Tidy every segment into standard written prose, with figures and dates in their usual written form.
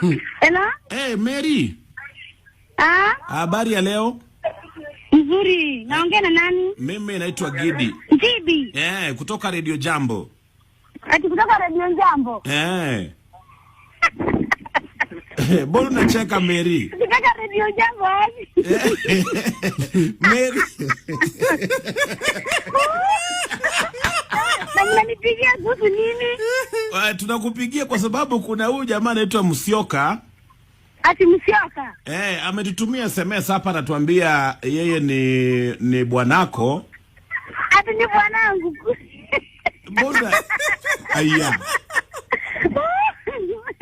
Hello? Hey, Mary, Ah, habari ya leo? Nzuri. Naongea na nani? Mimi naitwa Gidi. Gidi. Eh, kutoka Radio Jambo. Ati kutoka Radio Jambo. Eh. Mbona unacheka, Mary? Kutoka Radio Jambo wapi? Mary. Na mnanipigia kuhusu nini? Tunakupigia kwa sababu kuna huyu jamaa anaitwa Musyoka. Ati Musyoka. Eh, ametutumia SMS hapa, anatuambia yeye ni bwanako. Ati ni bwanangu. Mbona? Aya.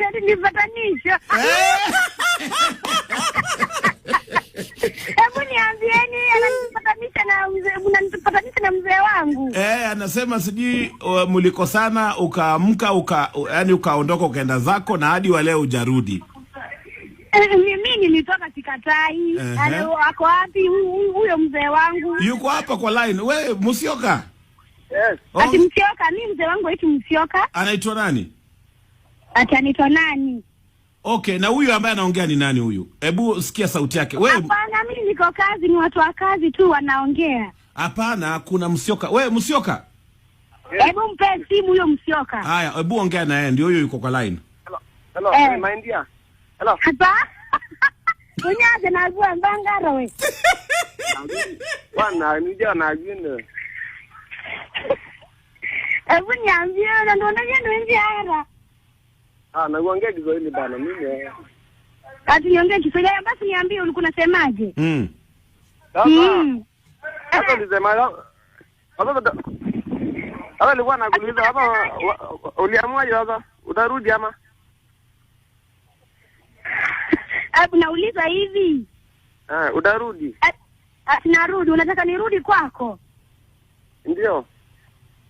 Ati ni patanisho. Hebu niambieni, ananipatanisha na mzee, mnanipatanisha na mzee wangu. Eh, anasema sijui mlikosana, ukaamka, yaani ukaondoka, ukaenda zako na hadi wa leo hujarudi. Eh, mimi nilitoka, sikatai. Ako wapi huyo mzee wangu? Yuko hapa kwa line. We Musyoka. Yes. Oh, Ati Musyoka, mi mzee wangu aitwi Musyoka. Anaitwa nani? Ati anaitwa nani? Okay, na huyu ambaye anaongea ni nani huyu? Hebu sikia sauti yake. We Hapana, mimi niko kazi, ni watu wa kazi tu wanaongea. Hapana, kuna Musyoka. We Musyoka. Hebu mpe simu huyo Musyoka. Haya, hebu ongea na yeye, ndio huyo yuko kwa line. Hello. Hello, Eh. hey, my dear. Hello. Hapa? Unyaze nazua mbangaro we. Bwana, ndio na jina. Hebu niambie, na ndio ndio ndio ndio. Ah, naongea Kiswahili bana mimi. Ati niongee Kiswahili. Haya, basi niambie, ulikuwa unasemaje? Sasa sasa nilisema sasa sasa nilikuwa nakuuliza hapa, uliamua sasa utarudi ama? Hebu nauliza hivi. Eh, utarudi. Ati narudi, unataka nirudi kwako? Ndio.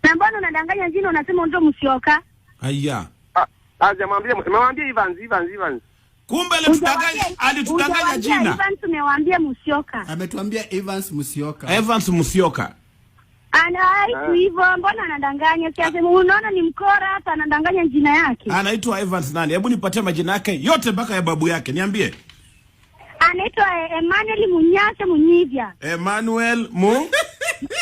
Na mbona unadanganya jina, unasema ndio Musyoka? Aya. Ah, ah, jamwambia, nimemwambia Evans, Evans, Evans. Kumbe alitudanganya alitudanganya Hujawaambia jina. Evans, umewaambia Musyoka. Ametuambia Evans Musyoka. Evans Musyoka. Anaitu hivyo, mbona anadanganya? Si asema, unaona ni mkora hata anadanganya jina yake. Anaitwa Evans nani? Hebu nipatie majina yake yote mpaka ya babu yake. Niambie. Anaitwa Emmanuel Munyasha Munyivya. Emmanuel Mu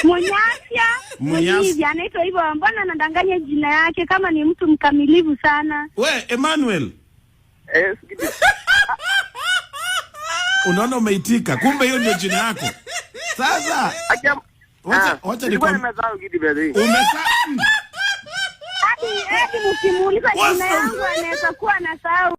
Munyasha Munyas- Munyivya anaitwa hivyo, mbona anadanganya jina yake kama ni mtu mkamilivu sana? We Emmanuel. Eh, sikiti. Unaona umeitika. Kumbe hiyo ndio jina yako. Sasa Acha wacha nilikuwa nimesahau kitu bado. Umesa Hadi mkimuuliza What's jina yangu anaweza kuwa anasahau.